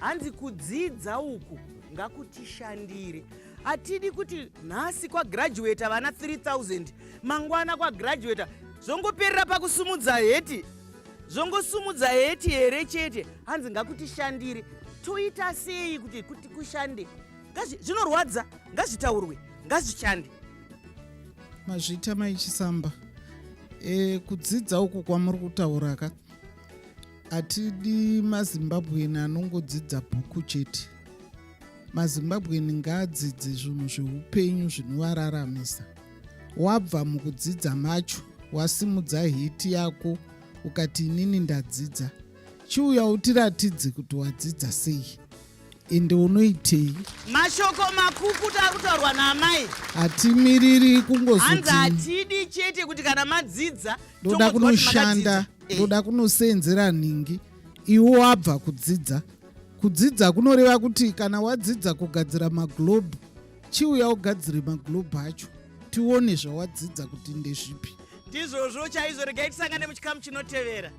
Hanzi kudzidza uku ngakutishandire. Hatidi kuti nhasi kwagraduata vana 3000 mangwana kwagraduata zvongoperera pakusumudza heti zvongosumudza heti here chete. Hanzi ngakutishandire. Toita sei kuti kuti kushande? Zvinorwadza, ngazvitaurwe, ngazvishande. Mazvita Mai Chisamba. E, kudzidza uku kwamuri kutaura ka Hatidi maZimbabwean anongodzidza bhuku chete. MaZimbabwean ngaadzidze zvinhu zveupenyu zvinovararamisa. Wabva mukudzidza macho wasimudza hiti yako ukati inini ndadzidza. Chiuya utiratidze kuti wadzidza sei ende unoitei. Mashoko makukutu ari kutaurwa naamai. Hatimiriri kungozoti hanzi hatidi chete kuti kana madzidza ndoda kunoshanda eh. ndoda kunoseenzera nhingi iwe wabva kudzidza kudzidza kunoreva kuti kana wadzidza kugadzira maglobe chiuya ugadzire maglobe acho tione zvawadzidza kuti ndezvipi ndizvozvo chaizvo regai tisangane muchikamu chinotevera.